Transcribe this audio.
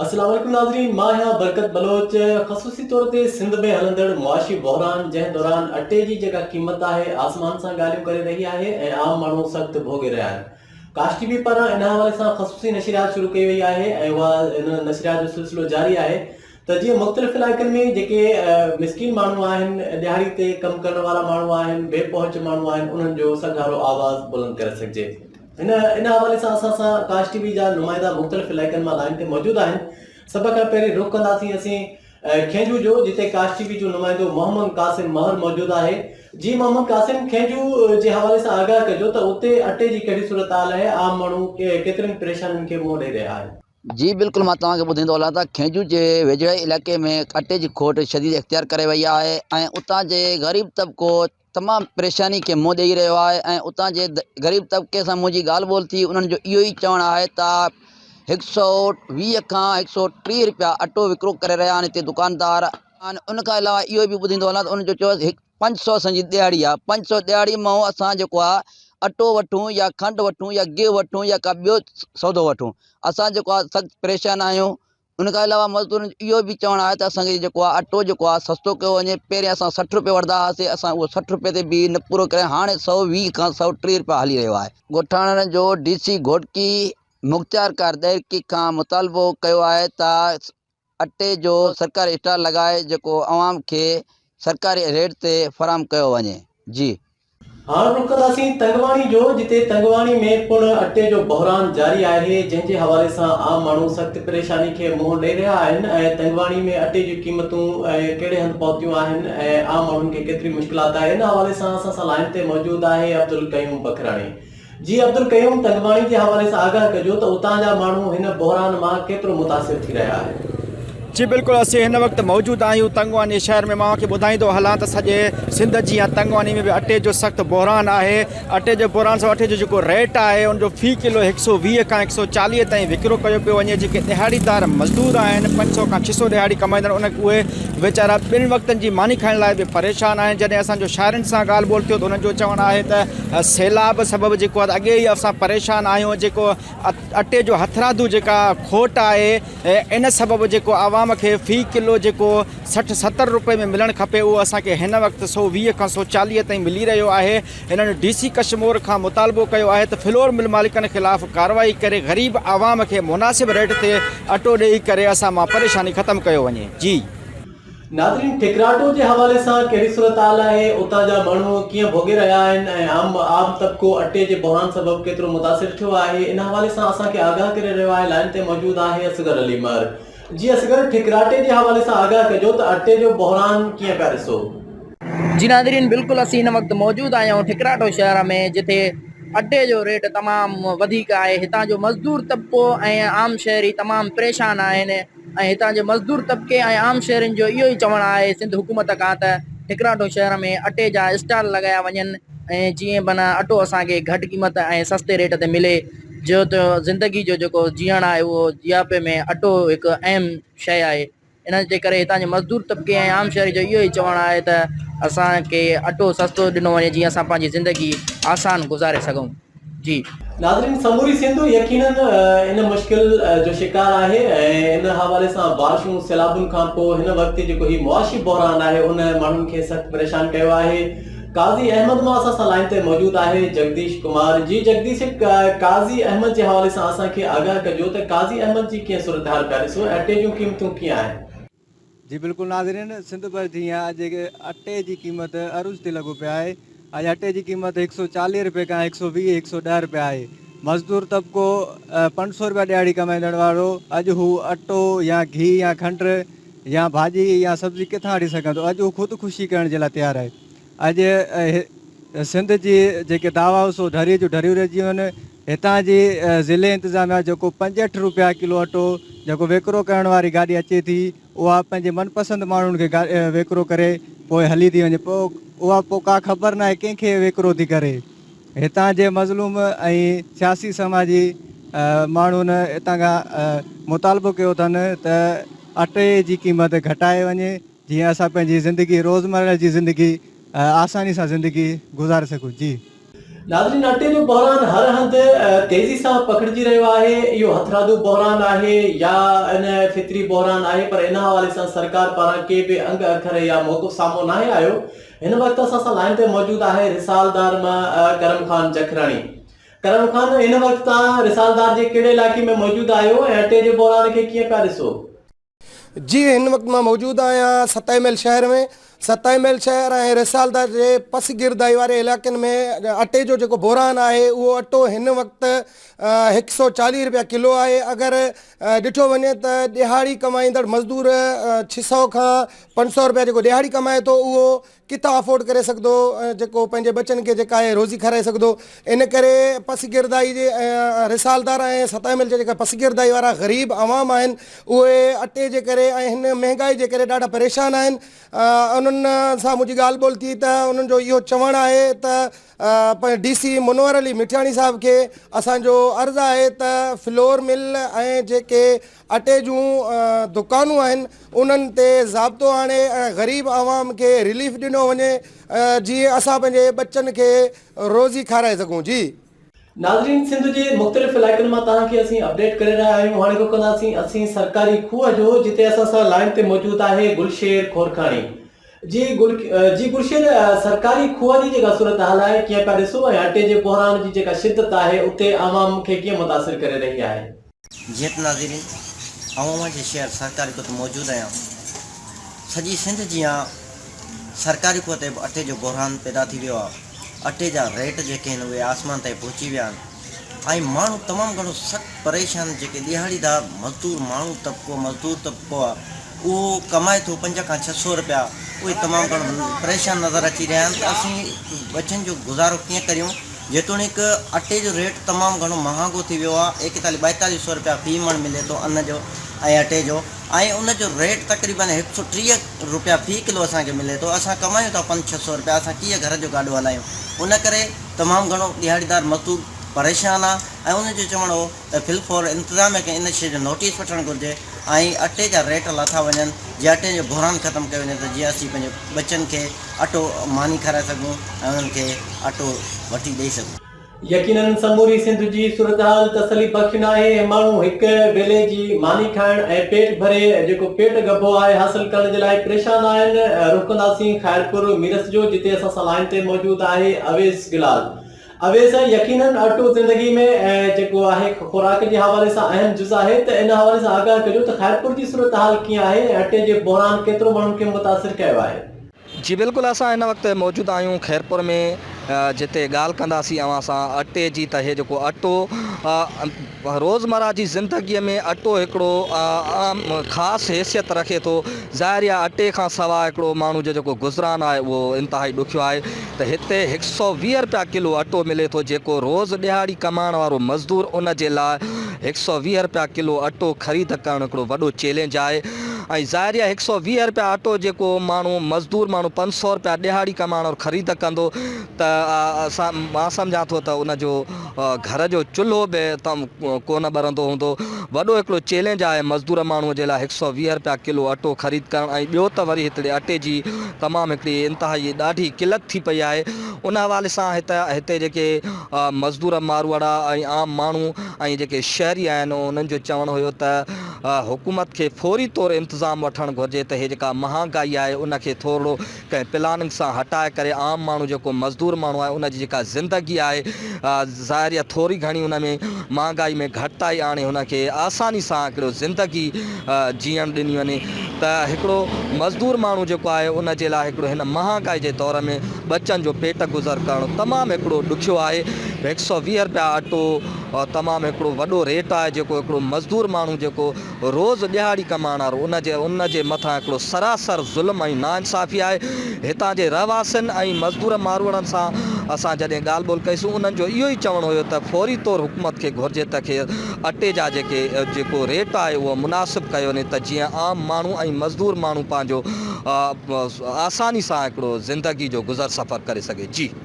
السلام عليڪم ناظرين مان آهيان برڪت بلوچ خصوصي طور تي سنڌ ۾ هلندڙ معاشي بحران جنهن دوران اٽي جي جيڪا قيمت آهي آسمان سان ڳالهيون ڪري رهي آهي ۽ عام ماڻهو سخت ڀوڳي رهيا آهن ڪاش ٽي وي پاران ان حوالي سان خصوصي نشريات شروع ڪئي وئي آهي ۽ اها ان نشريات جو سلسلو جاري آهي ته جيئن مختلف علائقن ۾ جيڪي مسڪين ماڻهو آهن، ڏهاڙي تي ڪم ڪرڻ وارا ماڻهو آهن، بي پهچ ماڻهو آهن انهن جو سگهارو آواز بلند ڪري سگهجي. هن ان حوالي سان اسان سان ڪاش ٽي وي جا نمائندا مختلف علائقن مان لائين تي موجود آهن. سڀ کان پهرين رخ ڪنداسين اسين کينجهو جو جتي ڪاش ٽي وي جو نمائندو محمد قاسم مهر موجود آهي. جي محمد قاسم کينجهو جي حوالي سان آگاهه ڪجو ته اتي اٽي جي ڪهڙي صورتحال آهي، عام ماڻهو ڪيترين پريشانين کي منهن ڏئي رهيا آهن. جي بلڪل مان توهان کي ٻڌائيندو هلان ته کينجهو جي ويجهڙائي علائقي ۾ اٽي جي کوٽ شديد اختيار ڪري وئي آهي ۽ اتان جي غريب طبقو تمام پريشاني کي منهن ڏئي رهيو آهي ۽ اتان جي غريب طبقي سان منهنجي ڳالهه ٻولهه ٿي انهن جو اهو ئي چوڻ آهي ته هڪ سو 20 کان هڪ سو 30 رپيا اٽو وڪرو ڪري رهيا آهن هتي دڪاندار ان کان علاوه اهو به ٻڌائيندو هلان ته انهن جو چيو هڪ پنج سو اسان جي ڏهاڙي آ پنج سو ڏهاڙي مان اسان جيڪو آ اٽو وٺون يا کنڊ وٺون يا گيهه وٺون يا ڪا ٻيو سودو وٺون اسان جيڪو آ سخت پريشان آهيون ان کان علاوه مزدورن جو اهو به چوڻ آهي ته اسان کي جيڪو آ اٽو جيڪو آ سستو ڪيو وڃي پهرين اسان 60 روپيه وٺندا هئاسين اسان اهو 60 روپيه تي به نه پورو ڪري هاڻي 120 کان 130 روپيا هلي رهيو آهي. ڳوٺاڻن جو ڊي سي گهوٽڪي مختيارڪار ڏهرڪي کان مطالبو ڪيو آهي ته اٽي جو سرڪاري اسٽال لڳائي جيڪو عوام کي سرڪاري ريٽ تي فراهم ڪيو وڃي جي. هاڻ رخ ڪنداسين تنگواڻي جو جتي تنگواڻي ۾ پڻ اٽي جو بحران جاري آهي جنهن جي حوالي سان عام ماڻهو سخت پريشاني کي منهن ڏئي رهيا آهن ۽ تنگواڻي ۾ اٽي جون قيمتون ڪهڙي هنڌ پهتيون آهن ۽ عام ماڻهن کي ڪيتري مشڪلات آهي ان حوالي سان اسان سان لائين تي موجود آهي عبدالقيوم بکراڻي جي عبدالقيوم تنگواڻي جي حوالي سان آگاهه ڪجو ته اتان جا ماڻهو هن بحران مان ڪيترو متاثر ٿي رهيا آهن. جي بلڪل اسين هن وقت موجود آهيون تنگواني شهر ۾ مان اوهان کي ٻڌائيندو هلان ته سڄي سنڌ جيان تنگواني ۾ به اٽي جو سخت بحران آهي اٽي جو بحران سبب اٽي جو جيڪو ريٽ آهي ان جو في ڪلو هڪ سو 20 کان هڪ سو 40 تائين وڪرو ڪيو پيو وڃي جيڪي ڏهاڙيدار مزدور آهن 500 کان 600 ڏهاڙي ڪمائيندڙ ان اهي ويچارا ٻن وقتن جي ماني کائڻ لاء به پريشان آهن جڏهن اسان جو شهرين سان ڳالهه ٻولهه ٿيو ته انهن جو چوڻ آهي ته سيلاب سبب جيڪو آهي اڳي ئي اسان پريشان آهيون جيڪو اٽي جو هٿرادو جيڪا کوٽ آهي ان سبب جيڪو عوام کي في ڪلو جيڪو 60 70 روپئي ۾ ملڻ کپي اهو اسان کي هن وقت 120 کان 140 تائين ملي رهيو آهي هنن ڊي سي ڪشمور کان مطالبو ڪيو آهي ته فلور مل مالڪن خلاف ڪارروائي ڪري غريب عوام کي مناسب ريٽ تي اٽو ڏئي ڪري اسان مان پريشاني ختم ڪيو وڃي جي. ناظرين ٺڪراٽو جي حوالي سان ڪهڙي صورتحال آهي، اتان جا ماڻهو ڪيئن ڀوڳي رهيا آهن ۽ عام عام طبقو اٽي جي بحران سبب ڪيترو متاثر ٿيو آهي، ان حوالي سان اسان کي آگاهه ڪري رهيو آهي لائين تي موجود آهي اصغر علي مهر. جي اصغر ٺڪراٽي جي حوالي سان آگاهه ڪجو ته اٽي جو بحران ڪيئن پيا ڏسو؟ جي ناظرين بلڪل اسين هن وقت موجود آهيون ٺڪراٽو شهر ۾ جتي اٽي جو ريٽ تمام وڌيڪ آهي هتان جو مزدور طبقو ۽ عام شهري تمام پريشان آهن. ۽ هتان جي مزدور طبقي ۽ عام شهرين جو اهو ئي چوڻ آهي سنڌ حڪومت کان ته ٺڪراٺو شهر ۾ اٽي جا اسٽال لڳايا وڃن ۽ جيئن بنا اٽو اسان کي گهٽ قيمت ۽ سستي ريٽ تي ملي جو ته زندگي جو جيڪو جيئڻ آهي اهو جياپي ۾ اٽو هڪ اهم شيء آهي ان جي ڪري هتان جي مزدور طبقي ۽ عام شهري جو اهو ئي چوڻ آهي ته اسان کي اٽو سستو ڏنو وڃي جيئن اسان پنهنجي زندگي آسان گذاري سگهون. جي. ناظرين سموري سنڌ يقينن ان مشڪل جو شڪار آهي ۽ ان حوالي سان بارشون سيلابن کان پوء هن وقت جيڪو هي معاشي بحران آهي ان ماڻهن کي سخت پريشان ڪيو آهي قاضي احمد مان اسان سان لائين تي موجود آهي جگديش ڪمار جي جگديش قاضي احمد جي حوالي سان اسان کي آگاهه ڪجو ته قاضي احمد جي ڪيئن صورتحال پيا ڏسو ۽ اٽي جون قيمتون ڪيئن آهن. جي بلڪل ناظرين سنڌ ڀر جيان اڄ اٽي جي قيمت عروج تي لڳو پيو آهي اڄ اٽي جي قيمت هڪ سئو چاليهه رپئي کان هڪ سئو 20 هڪ سئو ڏهه رپيا آهي مزدور طبقو پنج سئو رپيا ڏهاڙي ڪمائيندڙ وارو اڄ هو اٽو يا گهي يا کنڊ يا ڀاڄي يا سبزي ڪٿان وٺي سگهندو اڄ هو خود خوشي ڪرڻ جي لاء تيار آهي اڄ سنڌ جي جيڪي دعوائون سو ڍري جون ڍريون رهجي ويون آهن. هتان جي ضلعي انتظاميا جيڪو 65 روپيا ڪلو اٽو جيڪو وڪرو ڪرڻ واري گاڏي اچي ٿي اها پنهنجي من پسند ماڻهن کي وڪرو ڪري پوء هلي ٿي وڃي پوء اها پوء ڪا خبر ناهي ڪنهن کي وڪرو ٿي ڪري. هتان جي مظلوم ۽ سياسي سماجي ماڻهن هتان کان مطالبو ڪيو اٿن ته اٽي جي قيمت گهٽائي وڃي. جيئن اسان پنهنجي زندگي روزمره جي زندگي آساني سان زندگي گذاري سگهون جي. ناظرين اٽي جو بحران هر هنڌ تيزي سان پکڙجي رهيو آهي، اهو هٿرادو بحران آهي يا ان فطري بحران آهي پر ان حوالي سان سرڪار پاران ڪي به انگ اکر يا موقف سامهون ناهي آيو، هن وقت اسان سان لائين تي موجود آهي رسالدار مان ڪرم خان جکراڻي. ڪرم خان هن وقت توهان رسالدار جي ڪهڙي علائقي ۾ موجود آهيو ۽ اٽي جي بحران کي ڪيئن پيا ڏسو؟ جي هن وقت مان موجود آهيان ستائي ميل شهر ۾ ستائي ميل شهر ۽ رسالدار جي پسگردائي واري علائقن ۾ اٽي جو جيڪو بحران آهي اهو اٽو هن وقت هڪ سئو چاليهه رپيا ڪلو آهي اگر ڏٺو وڃي ته ڏهاڙي ڪمائيندڙ مزدور ڇهه سئو کان پنج سئو رپيا جيڪو ڏهاڙي ڪمائي ٿو اهو ڪٿان افورڊ ڪري سگهندو جيڪو پنهنجي ٻچن کي جيڪا آهي روزي کارائي سگهندو ان ڪري پسگردائي جي رسالدار ۽ ستائي ميل جا جيڪا پسگردائي وارا غريب عوام آهن اهي اٽي جي ڪري ۽ هن مهنگائي جي ڪري ڏاڍا پريشان آهن انهن سان منهنجي ڳالهه ٻولهه ٿي ته انهن جو اهو چوڻ آهي ته ڊي سي منور علي مٺياڻي صاحب کي اسان جو عرض آهي ته فلور مل ۽ جيڪي اٽي جون دڪانون آهن انهن تي ضابطو آڻي ۽ غريب عوام کي رليف ڏنو وڃي جيئن اسان پنهنجي ٻچن کي روزي کارائي سگهون جي. ناظرين سنڌ جي مختلف علائقن مان توهان کي اسين اپڊيٽ ڪري رهيا آهيون هاڻي رخ ڪنداسين اسين سرڪاري کوهه جو جتي اسان سان لائين تي موجود آهي گلشير کورکاڻي جي گل جي گلشير سرڪاري کوهه جي جيڪا صورتحال آهي ڪيئن پيا ڏسو ۽ اٽي جي بحران جي جيڪا شدت آهي اتي عوام کي ڪيئن متاثر ڪري رهي آهي. جيئن ته ناظرين آئون اوهان جي شهر سرڪاري کوهه تي موجود آهيان. سڄي سنڌ جيان سرڪاري کوهه تي به اٽي جو بحران پيدا ٿي ويو آهي. اٽي جا ريٽ جيڪي آهن اهي آسمان تائين پهچي ويا آهن ۽ ماڻهو تمام گهڻو سخت پريشان جيڪي ڏهاڙيدار مزدور ماڻهو طبقو مزدور طبقو آهي اهو ڪمائي ٿو پنج کان ڇهه سو رپيا اهي تمام گهڻو پريشان نظر اچي رهيا آهن ته اسين ٻچن جو گذارو ڪيئن ڪريون جيتوڻيڪ اٽي جو ريٽ تمام گهڻو مهانگو ٿي ويو آهي ايڪيتاليهه ٻائيتاليهه سو رپيا في مڻ ملي ٿو ان جو ۽ اٽي جو ۽ ان جو ريٽ تقريبن هڪ سو 30 رپيا في ڪلو اسان کي ملي ٿو اسان ڪمايون ٿا پنج ڇهه سو رپيا اسان ڪيئن گهر جو گاڏو هلايون ان ڪري تمام گهڻو ڏهاڙيدار مزدور پريشان آهي ۽ ان جو چوڻ هو ته في الفور انتظاميه کي ان شيء جو نوٽيس وٺڻ گهرجي ۽ اٽي جا ريٽ لاٿا وڃن جيئن اٽي جو بحران ختم ڪيو وڃي ته جيئن اسين پنهنجي ٻچن کي اٽو ماني کارائي سگهون ۽ انهن کي اٽو وٺي ڏئي سگهون. يقينن سموري سنڌ جي صورتحال تسلي بخش ناهي ۽ ماڻهو هڪ ويلي جي ماني کائڻ ۽ پيٽ ڀري جيڪو پيٽ ڳڀو آهي حاصل ڪرڻ جي لاء پريشان آهن. رخ ڪنداسين خيرپور ميرس جو جتي اسان سان لائين تي موجود آهي اويس گلال. اويس يقينن اٽو زندگي ۾ جيڪو آهي خوراڪ جي حوالي سان اهم جز آهي ته ان حوالي سان آگاهه ڪجو ته خيرپور جي صورتحال ڪيئن آهي ۽ اٽي جي بحران ڪيترو ماڻهن کي متاثر ڪيو آهي. جي بلڪل اسان هن وقت موجود آهيون خيرپور ۾ جتي ڳالهه ڪنداسين اوهان سان اٽي جي ته هي جيڪو اٽو روزمره جي زندگي ۾ اٽو هڪڙو عام خاص حيثيت رکي ٿو ظاهر آهي اٽي کان سواء هڪڙو ماڻهو جو جيڪو گذران آهي اهو انتهائي ڏکيو آهي ته هتي هڪ سئو 20 رپيا ڪلو اٽو ملي ٿو جيڪو روز ڏهاڙي ڪمائڻ وارو مزدور ان جي لاء هڪ سئو 20 رپيا ڪلو اٽو خريد ڪرڻ هڪڙو وڏو چئلينج آهي ۽ ظاهري آهي هڪ سئو 20 رپيا اٽو جيڪو ماڻهو مزدور ماڻهو پنج سئو رپيا ڏهاڙي ڪمائڻ وارو خريد ڪندو ته مان سمجهان ٿو ته ان جو گهر جو چلهو به تم ڪونه ٻرندو هوندو. وڏو هڪڙو چئلينج آهي مزدور ماڻهو جي لاء هڪ سئو 20 رپيا ڪلو اٽو خريد ڪرڻ ۽ ٻيو ته وري هتڙي اٽي جي تمام هڪڙي انتهائي ڏاڍي قلت ٿي پئي آهي ان حوالي سان هت هتي جيڪي مزدور ماروئڙا ۽ عام ماڻهو ۽ جيڪي شهري آهن انهن جو چوڻ هيو ته حڪومت کي فوري طور انتظام وٺڻ گهرجي ته هي جيڪا مهانگائي آهي ان کي ٿورڙو ڪنهن پلاننگ سان هٽائي ڪري عام ماڻهو جيڪو مزدور ماڻهو آهي ان جي جيڪا زندگي آهي ظاهر يا ٿوري گهڻي ان ۾ مهانگائي ۾ گهٽتائي آڻي هن کي آساني سان هڪڙو زندگي جيئڻ ڏني وڃي ته هڪڙو مزدور ماڻهو جيڪو آهي ان جي لاء هڪڙو هن مهانگائي جي دور ۾ ٻچن جو پيٽ گذر ڪرڻ تمام هڪڙو ڏکيو آهي هڪ سئو 20 رپيا اٽو تمام هڪڙو وڏو ريٽ آهي جيڪو هڪڙو مزدور ماڻهو جيڪو روز ڏهاڙي ڪمائڻ وارو ان جي ان جي مٿان هڪڙو سراسر ظلم ۽ ناانصافي آهي. هتان جي رهواسين ۽ مزدور ماروئڙن سان اسان جڏهن ڳالهه ٻولهه ڪئي سون انهن جو اهو ئي چوڻ هيو ته فوري طور حڪومت کي گهرجي ته کي اٽي جا جيڪي جيڪو ريٽ آهي اهو مناسب ڪيو وڃي ته جيئن عام ماڻهو ۽ مزدور ماڻهو پنهنجو آساني سان هڪڙو زندگي جو گذر سفر ڪري سگهي جي.